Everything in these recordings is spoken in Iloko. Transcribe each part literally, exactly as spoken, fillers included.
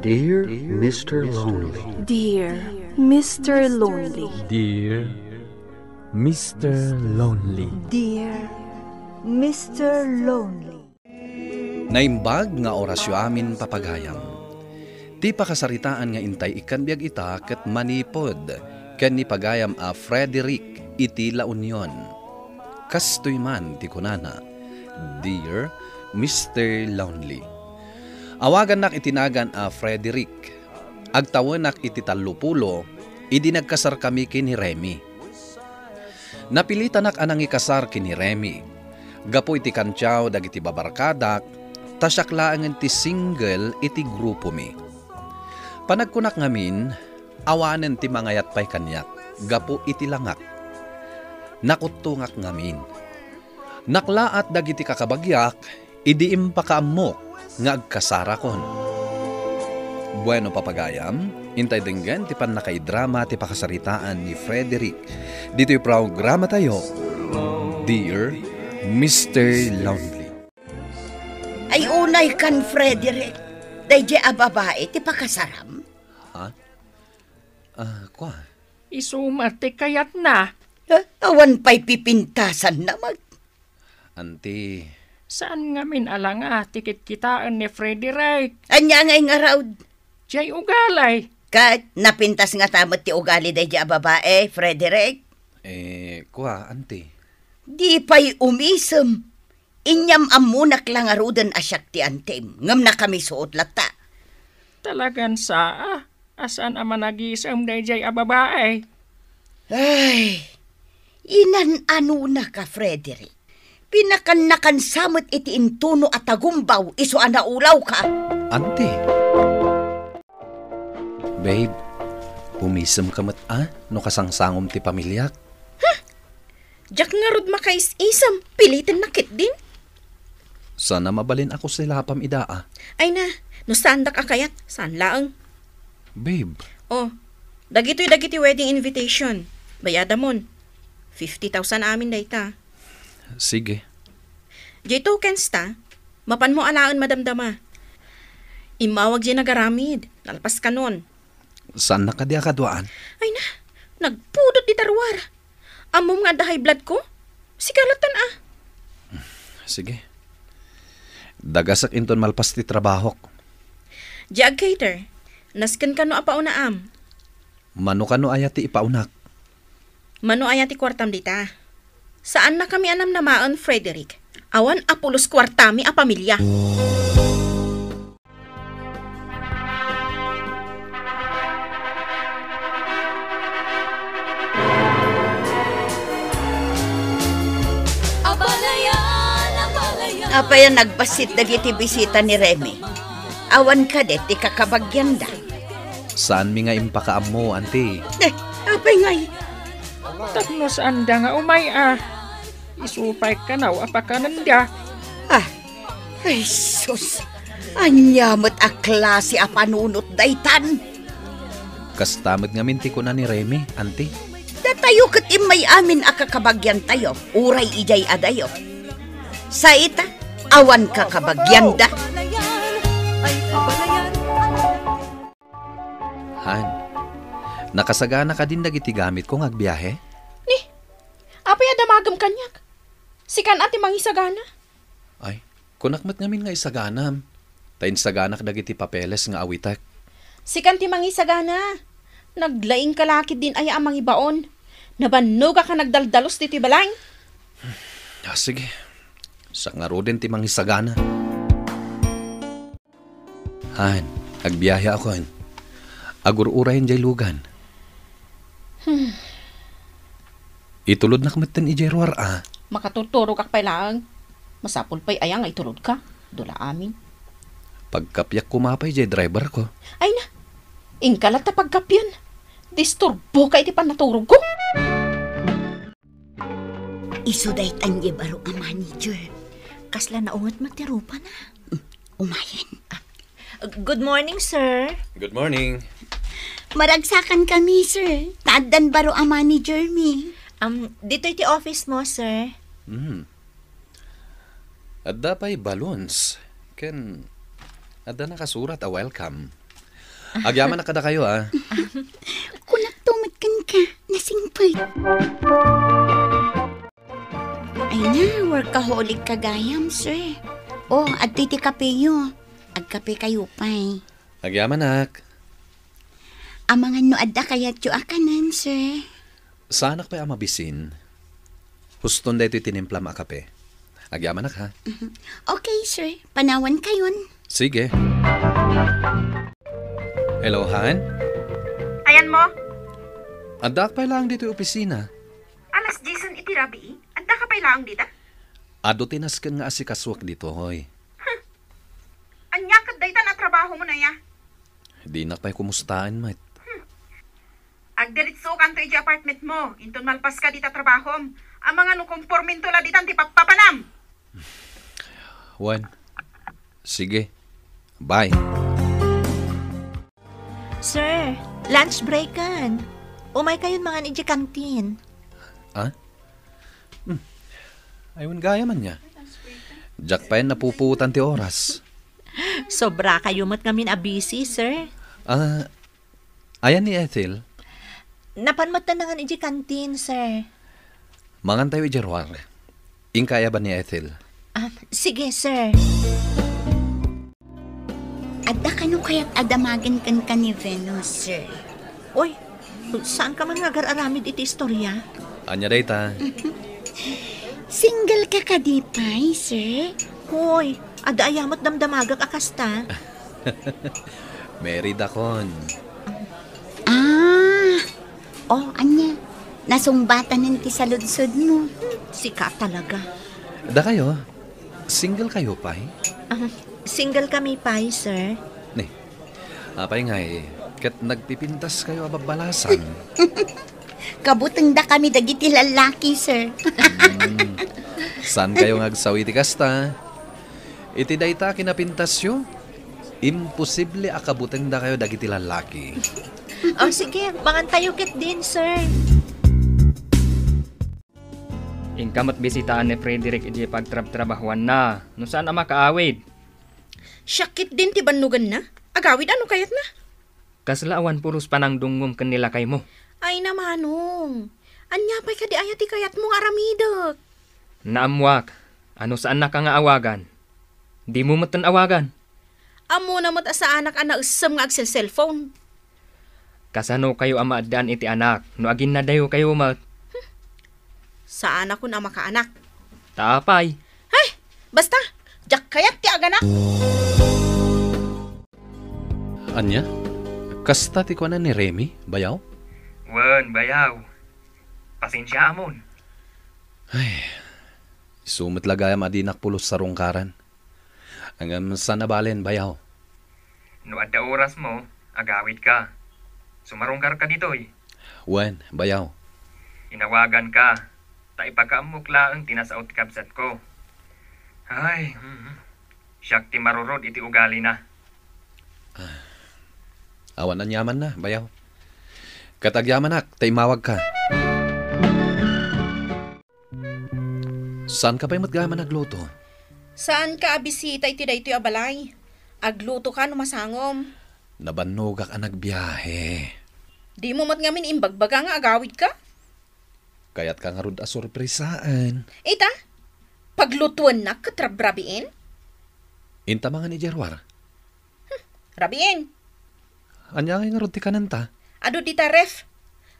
Dear Mister Lonely. Dear Mister Lonely. Dear Mister Lonely. Dear Mister Lonely. Naimbag nga orasyo amin, papagayam. Ti pakasaritaan nga intay ikkan biag ita ket manipud ken ni pagayam a Frederick iti La Union. Kastoy man ti kunana, "Dear Mister Lonely." Awagannak iti nagan a Frederick. Agtawenak iti tallopulo idi nagkasarkami ken ni Remy. Napilitanak a nangikasar ken ni Remy. Gapu iti kantiaw dagiti babarkadak, ta siak laengen ti single iti grupomi. Panagkunak ngamin, awanen ti mangayat pay kaniak gapu iti langak. Nakuttongak ngamin. Naklaat dagiti kakabagiak idi impakaammok nga agkasarakon. Bueno, papagayam, intay denggen ti pannakaidrama ti pakasaritaan ni Frederick ditoy programatayo, Dear Mister Lonely. Ay, unay kan, Frederick. Daydiay a babae ti pakasaram? Ha? Ah, kua? Isu met ti kayatna. Eh, awan pay pipintasanna, mag- Anti. Saan ngamin a langa ti kitkitaen ni Frederick? Ania ngay ngarud? Diay ugali. Ket napintas ngata met ti ugali daydiay a babae, Frederick? Eh, kua, anti? Di pay umisem. Inyam-ammonak la ngaruden a siak ti antim, ngem nakamisuot latta. Talagan saa a saan a managisem daydiay a babae. Ay, inan-anonaka, Frederick. Pinakannakansa met iti intuno a tagumbaw isu a naulawka. Anti. Babe, umisemka met a no kasangsangom ti pamiliak. Diak ngarud makaisisem, pilitennak ketdin. Sana mabalin a kusilapam ida a. Ay na, no saandak a kayat, saan laeng. Babe. Oh, dagitoy dagiti wedding invitation. Bayadamon. Fifty thousand amin dayta. Sige. Diay tokens ta, mapanmo alaen madamdama. Immawag diay nagaramid, nalpas kanon. Saannak kadi a kaduaan? Ay na, nagpudot dita ruar. Ammom nga adda high blood ko? Sika lattan a. Sige. Dagasek inton malpas ti trabahok. Diay ag-cater. Nasken kano a pauna am? Mano kano aya ti ipaunak? Mano aya ti kuartam dita? Saannakami a namnamaen, Frederick. Awan a pulos kuartami a pamilya. Apay a nagbassit dagiti bisita ni Remy? Awan kadi ti kakabagianda? Saanmi nga impakaammo, anti. Eh, apay ngay? Tapno saanda nga umay a. Isu pay kanaw a pakanenda. Ah, ay sus, ania met a klase a panunot daytan? Kasta met ngamin ti kuna ni Remy, anti. Datayo ket immay amin a kakabagiantayo, uray idiay adayo. Sa ita, awan kakabagianda. Han, nakasagana kadin dagiti gamitko nga agbiahe? Ni, apay a damagem kaniak? Sikan a ti mangisagana? Ay, kunak met ngamin nga isaganam. Ta insaganak dagiti papeles nga awitek. Sikan ti mangisagana. Naglaingka la ketdin aya a mangibaon. Nabannogak a nagdaldalus ditoy balay. Ah, sige. Siak ngaruden ti mangisagana. Han, agbiahe akon. Agur-urayen diay lugan. Hmm. Itulodnak metten idiay ruar a. Makatuturogak pay laeng. Masapul pay aya nga itulodka? Dula amin. Pagkapiak koma pay diay driverko. Ay na, inka latta pagkapian. Disturboka iti pannaturogko. Isu daytan diay baro a manager. Kasla naunget met ti rupana. Umayen. Ah, good morning, sir. Good morning. Maragsakan kami, sir. Ta addan baro a manager mi. Um, ditoy ti office mo, sir. Hmm. Adda pay balloons. Ken adda nakasurat a welcome. Agyamanak kadakayo, ah. Kunakto met kenka, nasingpet. Ay na, workaholic ka gayam, sir. Oh, adtoy ti kapeyo. Agkape kayo pay. Agyamanak. Amangan no adda kayatyo a kanen, sir. Saanak pay a mabisin. Huston daytoy tinimplam a kape. Agyamanak, ha? Mhm. Okay, sir. Panawan kayon. Sige. Hello, Han? Ayan mo? Addaak pay laeng ditoy opisina. Alas diesen iti rabii? Adda ka pay laeng dita? Adu ti nasken nga asikasuak ditoy. Ania ket dayta a trabaho mo, naya? Dinak pay kumustaen met. Agdiritsukanto iti apartment mo, inton malpas ka dita trabahom. Amangan no kompormento la ditan ti pappapanam. Wen. Sige. Bye. Sir, lunch break kan. Umay kayon mangan iti canteen. Ah? Hmm. Ay, wen gayam ania. Diak pay napupuotan ti oras. Sobra kayo met ngamin a busy, sir. Ah, ayan ni Ethel? Napan met ta nangan iti canteen, sir. Mangan tayo iti ruar. Inka aya ba ni Ethel? Ah, sige, sir. Adda kano kayat a damagen kenka ni Venus, sir? Oy, saan ka man nga agar-aramid iti istorya? Ania dayta? Single ka kadi pay, sir? Hoy, adda aya met damdamagak a kasta? Married akon. Ah, oh, ania? Nasungbatanen ti saludsod mo. Sika talaga. Dakayo, single kayo pay? Ah, single kami pay, sir. Ni, apay ngay, ket nagpipintas kayo a babbalasan? Kabutengda kami dagiti lallaki, sir. Hmm. Saan kayo nga agsawi ti kasta? Iti dayta a kinapintasyo, imposible a kabutengda kayo dagiti lallaki. O, sige, mangan tayo ketdin, sir. Inka met bisitaan ni Frederick iti pagtrabtrabahuanna, no saan a makaawid. Siak ketdin ti bannoganna. Agawid a no kayatna. Kasla awan pulos panangdungngom ken ni lakaymo. Ay, namanong. Ania pay kadi aya ti kayatmo nga aramidek? Naammuak a no saannaka nga awagan, dimo metten awagan. Ammona met a saanak a naessem nga agselselfon. Kasano kayo a maaddaan iti anak no aginnadayo kayo met? Saanakon a makaanak. Ta apay? Hay! Basta, diak kayat ti aganak. Ania? Kasta ti kuana ni Remy, bayaw? Wen, bayaw. Pasensiaamon. Ay, isu met la gayam a dinak pulos sarungkaran. Ngem saan a balen, bayaw. No adda orasmo, agawidka. Sumarungkarka ditoy. Wen, bayaw. Inawaganka, ta ipakaammok laeng ti nasao ti kabsatko. Ay, hmm. Siak ti marurod iti ugalina. Ah. Awan aniamanna, bayaw. Ket agyamanak, ta immawagka. Saanka pay met gayam a nagluto? Saanka a bisita iti daytoy a balay. Aglutoka no masangom. Nabannogak a nagbiahe. Dimo met ngamin imbagbaga nga agawidka? Kayatka ngarud a sorpresaen. Ita? Paglutuennak ket rabrabiin? Inta mangan idiay ruar. Hmm, rabiin. Ania ngay ngarud ti kanenta? Adu dita ref.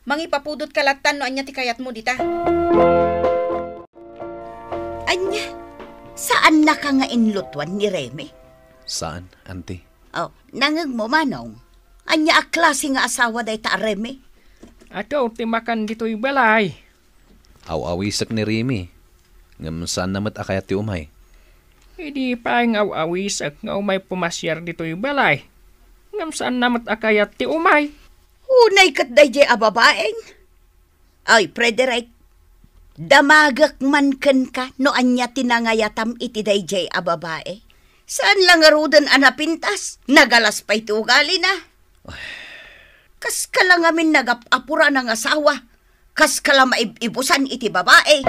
Mangipapudotka lattan no ania ti kayatmo dita. Ania? Saannaka nga inlutuan ni Remy? Saan, auntie. Oh, nangngegmo, manong? Ania a klase nga asawa dayta a Remy? Adu ti makan ditoy balay. Aw-awisek ni Remy. Ngem saanna met a kayat ti umay. Idi pay nga aw-awisek nga umay pumasiar ditoy balay. Ngem saanna met a kayat ti umay. Unay ket daydiay a babaeng. Ay, Frederick, damagek man kenka no ania ti nangayatam iti daydiay a babae. Saan la ngaruden a napintas, nagalas pay ti ugalina. Kaska la ngamin nagap-apura a nangasawa. Kaska la maib-ibusan iti babae.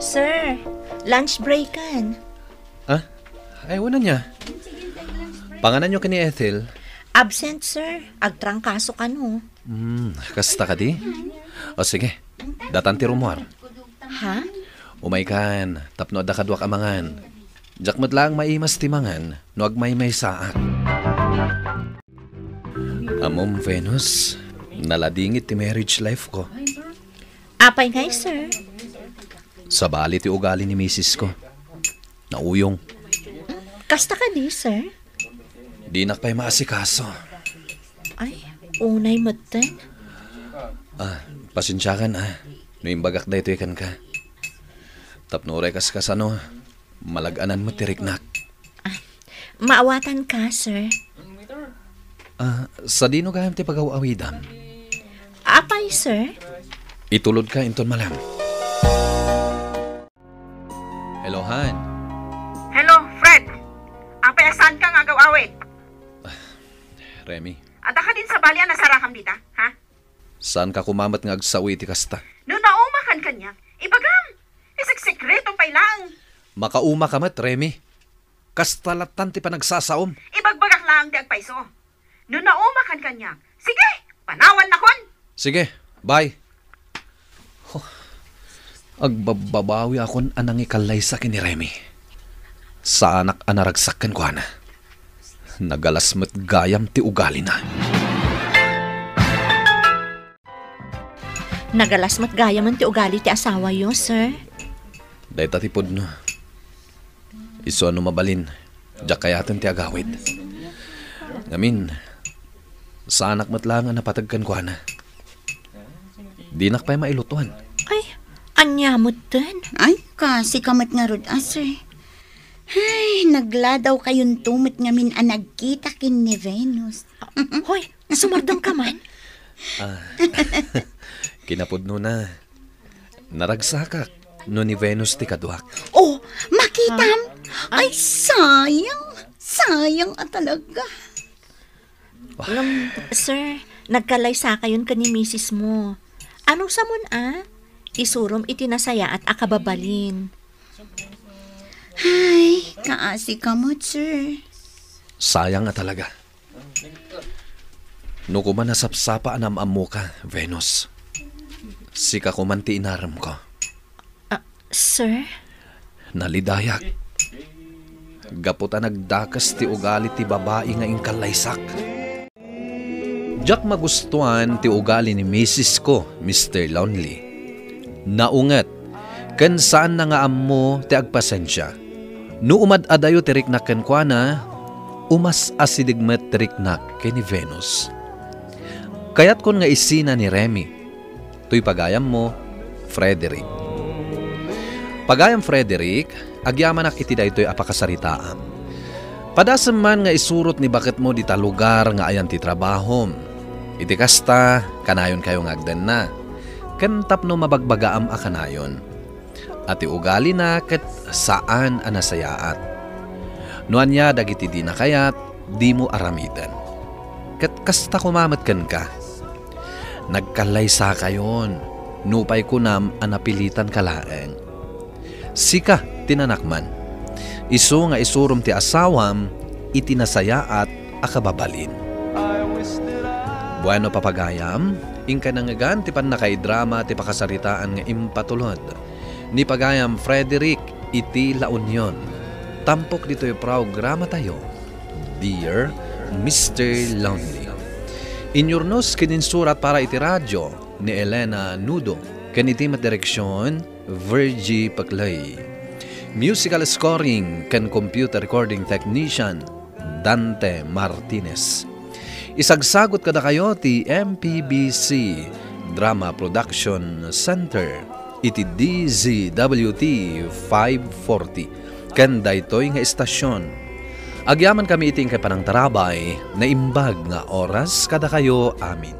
Sir, lunch break kan. Ah? Ay, wala niya. Pangananyo ken ni Ethel? Absent, sir. Agtrangkaso kano. Hmm, kasta kadi? O sige, datan ti rumuar. Ha? Umaykan, tapno adda kaduak a mangan. Diak met laeng maimas ti mangan no agmaymaysaak. Ammom, Venus, naladingit ti marriage life ko. Apay ngay, sir? Sabali ti ugali ni misis ko. Nauyong. Kasta kadi, sir? Dinak pay maasikaso. Ay, unay metten. Ah, pasensiakan, ah, no imbagak daytoy kenka. Tapno uray kaskasano, malag-anan met ti riknak. Ah, maawatanka, sir. Ah, sadino gayam ti pagaw-awidam? Apay, sir? Itulodka inton malem. Hello, Han. Hello, Fred. Apay a saanka nga agaw-awid? Remy. Adda kadin sabali a nasarakam dita, ha? Saanka koma met nga agsao iti kasta? No naumakan kaniak, ibagam. Isiksikreto pay laeng. Makaumaka met, Remy. Kasta lattan ti panagsasaom. Ibagbagak laeng ti agpayso. No naumakan kaniak, sige, panawannakon. Sige, bye. Huh. Agbabbabawiakon a nangikallaysa ken ni Remy. Saanak a naragsak kenkuana. Nagalas met gayam ti ugalina. Nagalas met gayamen ti ugali ti asawayo, sir. Dayta ti pudno. Isu a no mabalin, diak kayaten ti agawid. Ngamin, saanak met laeng a napateg kenkuana. Dinak pay mailutuan. Ay, ania metten? Ay, kasika met ngarud a, sir. Ay, nagladawkayonto met ngamin a nagkita ken ni Venus. Hoy, sumardengka man? Ah, kinapudnona, naragsakak no ni Venus ti kaduak. Oh, makitam? Ah. Ay, sayang. Sayang a talaga. Ngem, sir, nagkalaysakayon ken ni misis mo. Anusamon a? Isurom iti nasayaat a kababalin. Ay, kaasika met, sir. Sayang a talaga. No koma nasapsapa a naam-ammoka, Venus. Sika koman ti inaremko. Ah, sir? Nalidayak. Gapu ta nagdakes ti ugali ti babai nga inkallaysak. Diak magustuan ti ugali ni misis ko, Mister Lonely. Naunget, ken saanna nga ammo ti agpasensia. No umad-adayo ti riknak kenkuana, umas-asideg met ti riknak ken ni Venus. Kayatkon nga isina ni Remy. Toy pagayammo, Frederick. Pagayam Frederick, agyamanak iti daytoy a pakasaritaam. Padasem man nga isurot ni baketmo dita lugar nga ayan ti trabahom. Iti kasta, kanayonkayo nga agdenna. Ken tapno mabagbagaam a kanayon. A ti ugalina ket saan a nasayaat. No ania dagiti dina kayat, dimo aramiden. Ket kasta koma met kenka. Nagkallaysakayon, nupay kunam a napilitanka laeng. Sika ti nanakman. Isu nga isurom ti asawam iti nasayaat a kababalin. Bueno, papagayam, inka nangngegan ti pannakaidrama ti pakasaritaan nga impatulod ni pagayam Frederick iti La Union. Tampok ditoy programatayo, Dear Mister Lonely. Inyurnos ken insurat para iti radyo ni Elena Nudo, ken iti met direksyon, Virgie Paclay. Musical scoring ken computer recording technician, Dante Martinez. Isagsagot kadakayo ti M P B C Drama Production Center iti D Z W T five forty ken daytoy nga istasyon. Agyamankami iti inkay panangtarabay, naimbag nga oras kadakayo amin.